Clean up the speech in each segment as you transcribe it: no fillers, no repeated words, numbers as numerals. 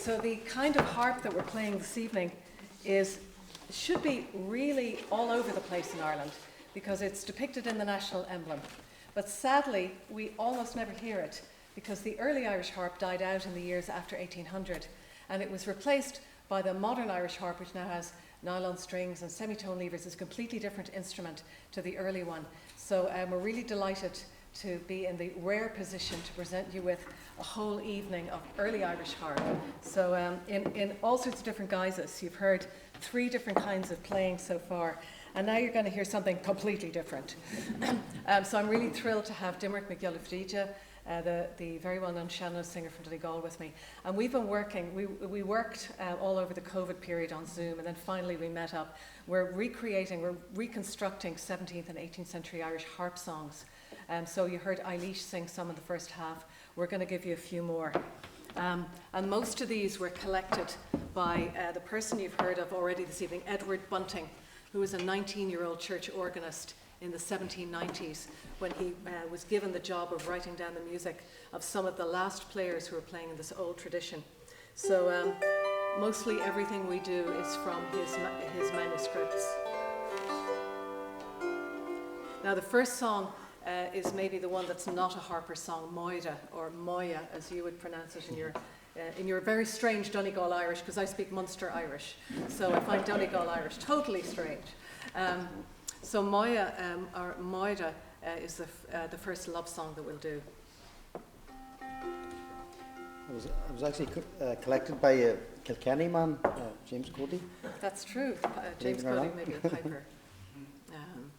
so the kind of harp that we're playing this evening is should be really all over the place in Ireland because it's depicted in the national emblem. But sadly, we almost never hear it because the early Irish harp died out in the years after 1800 and it was replaced by the modern Irish harp, which now has nylon strings and semitone levers. It's a completely different instrument to the early one. So um, we're really delighted to be in the rare position to present you with a whole evening of early Irish harp. So um, in, in all sorts of different guises, you've heard three different kinds of playing so far. And now you're going to hear something completely different. um, so I'm really thrilled to have Dimerc McGillifdija, uh, the, the very well-known sean-nós singer from Donegal with me. And we've been working, we, we worked uh, all over the COVID period on Zoom, and then finally we met up. We're recreating, we're reconstructing 17th and 18th century Irish harp songs. Um, so you heard Eilish sing some in the first half. We're going to give you a few more. Um, and most of these were collected by uh, the person you've heard of already this evening, Edward Bunting, who was a 19-year-old church organist in the 1790s when he uh, was given the job of writing down the music of some of the last players who were playing in this old tradition. So um, mostly everything we do is from his, his manuscripts. Now the first song uh, is maybe the one that's not a Harper song, Moira, or Moya, as you would pronounce it in your, uh, in your very strange Donegal Irish, because I speak Munster Irish. So I find Donegal Irish totally strange. Um, so Moya, um, or Moira, uh, is the, uh, the first love song that we'll do. It was, it was actually co uh, collected by a Kilkenny man, uh, James Cody. That's true. Uh, James Cody, maybe a piper. Um,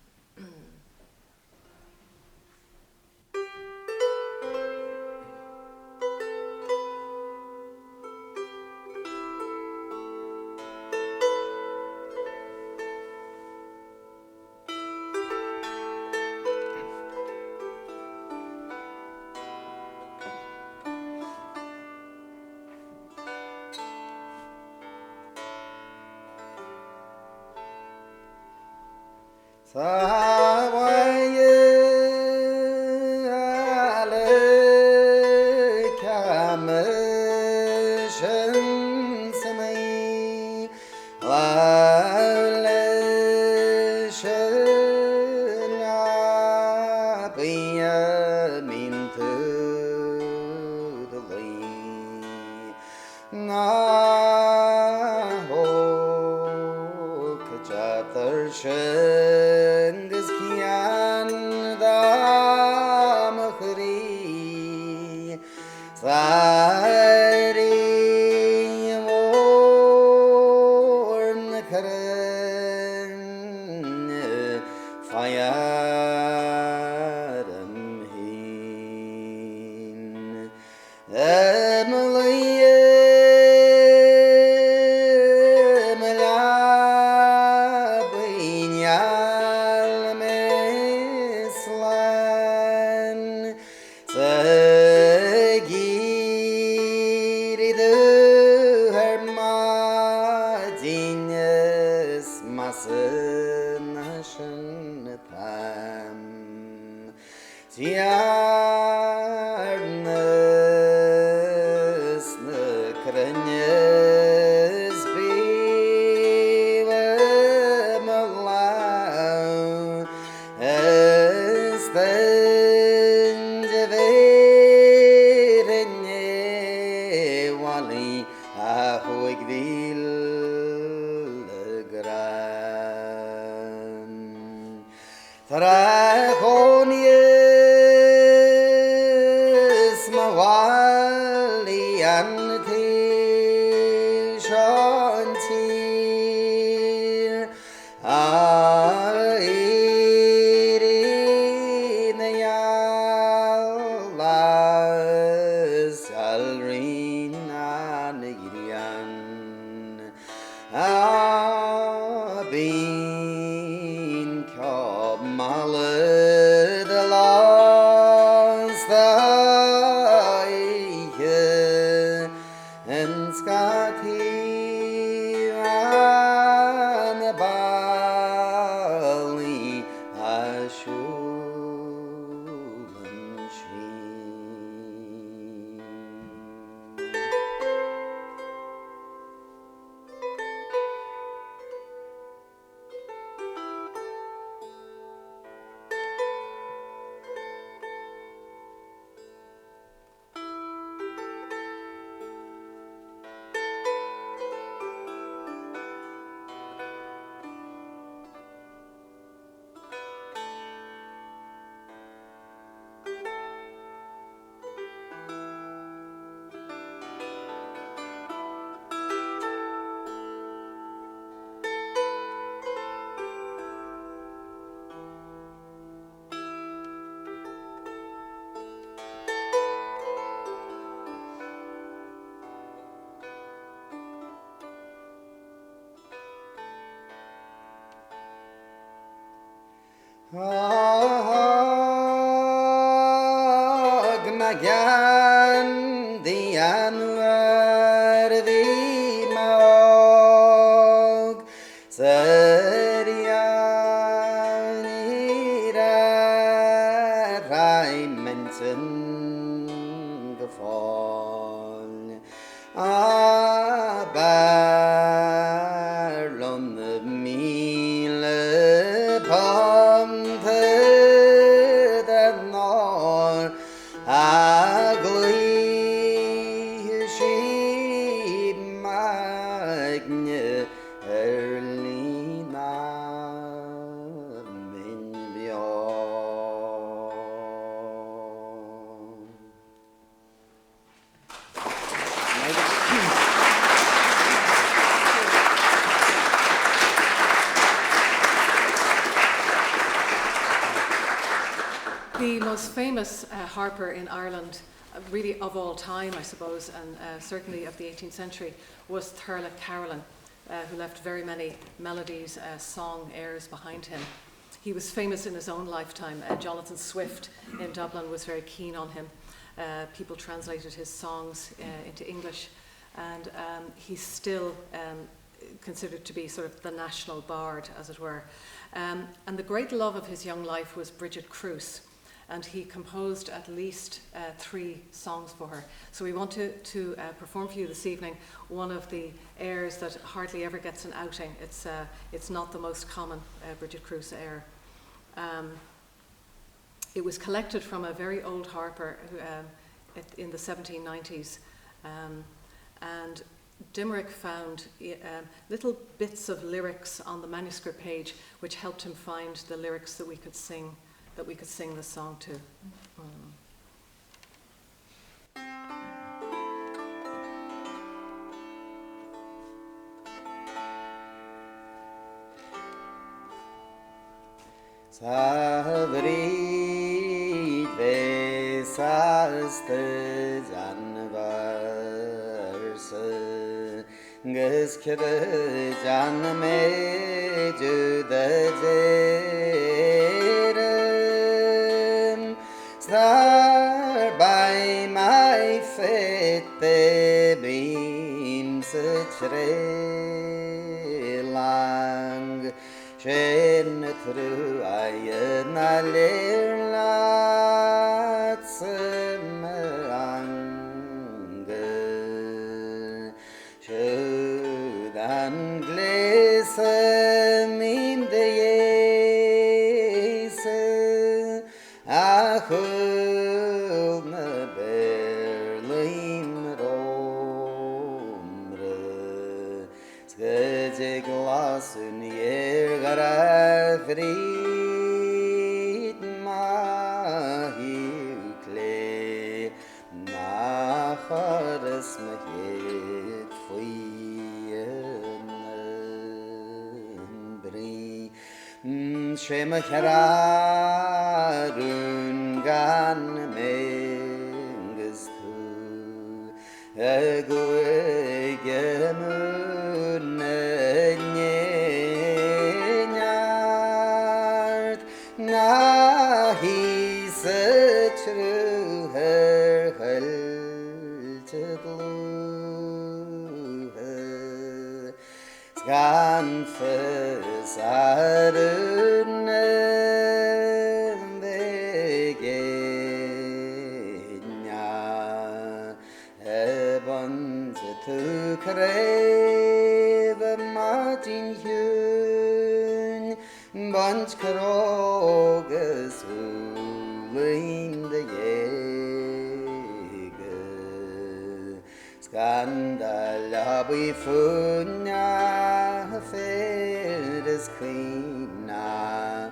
Thug mé gean di an uair a bhí mé óg 's ariamh ní raibh m'intinn go fóill. Ab fhearr liom na 1000 punt den ór a ghlaoigh sí m'aigne ar líne binn beo. The most famous harper in Ireland, really of all time, I suppose, and certainly of the 18th century, was Thurlough Carolan, who left very many melodies, song airs behind him. He was famous in his own lifetime. Jonathan Swift in Dublin was very keen on him. People translated his songs into English, and he's still considered to be sort of the national bard, as it were. And the great love of his young life was Bridget Cruise, and he composed at least 3 songs for her. So we want to perform for you this evening one of the airs that hardly ever gets an outing. It's not the most common Bridget Cruise air. It was collected from a very old harper who, in the 1790s, and Dimerick found little bits of lyrics on the manuscript page, which helped him find the lyrics that we could sing, that we could sing the song to. 'S a Bhríd bheith sásta an véarsa 'gus cad an méid úd a deirim 's nuair beidh mé fite bím sa tré lang. Sin truaighe ná léir leatsa m'aingeal. Siúd an gléas a mbím do ghéasadh a chúl na bpéarlaí rómra. 'S go dtig lasadh na dhéargara fríd mo thaobh clé ná chuireas mo chéad faoina brí. 'Sé mo chrá rún gan mé 'gus tú. I gCúige Mumhan in éineacht ná thíos sa tsruth ar choillte dlútha 's gan fios ar na bheidh éinne. Bainfidh tú craobh maidin chiúin, baint corróg is úllín de ghéaga, 's gan do leabaidh fúinne fir is caoineadh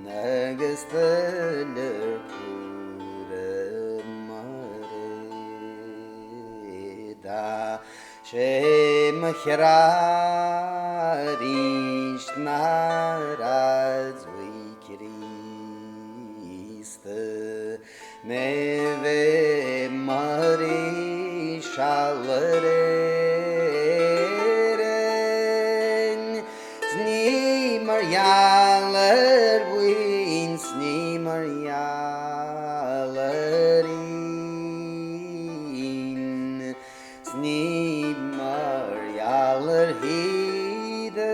agus tuilleadh cúram Mairéad. 'Sé mo chrá arís nár admhaigh Críost mé bheith mar seal ar Éirinn 's ní mar gheall ar mhaoin 's ní mar gheall ar aon 's ní mar gheall ar thaoide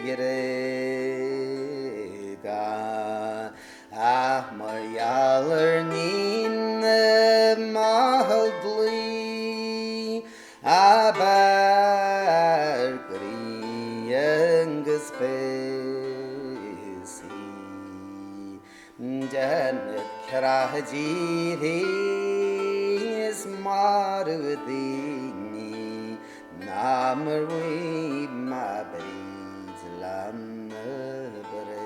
Ghréige ach mar gheall ar níon na mball dlí ab fhearr groí agus béasaí. Déanfad creathadh díri is marú daoine ná mar bhí ma Bríd lena bréagadh.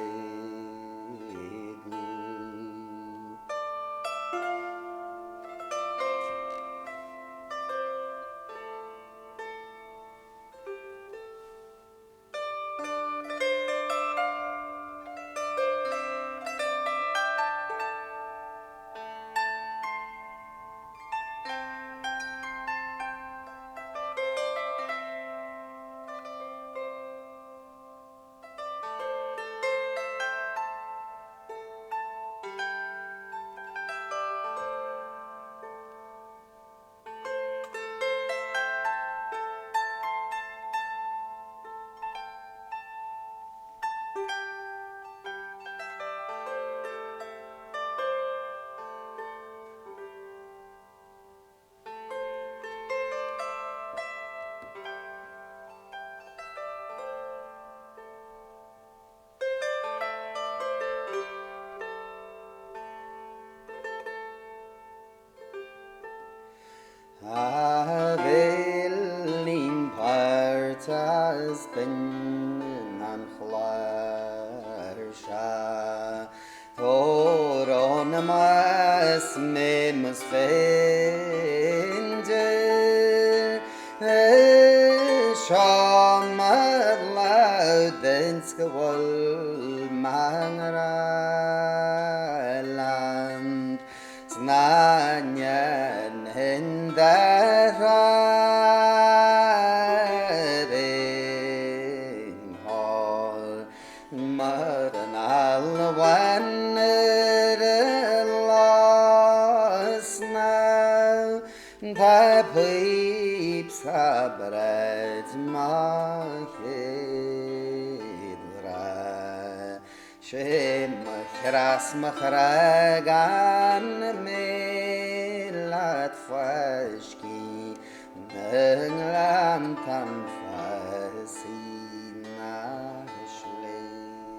A bhéilín poirt is binn an chláirseach, Tabhair ionam is mé mas féin di, Seo mo lamh duit go bhfuil mo ghrá leat. 'S ná ndéanfainn do thrá ar aon chor Mar an eala bhán ar an lá snámh Tá píob sa bhráid mo chéad ghrá. Sé mo chreas mo chrá gan mé leat fáiscthe na ngleanntán fásaí na sléibhe.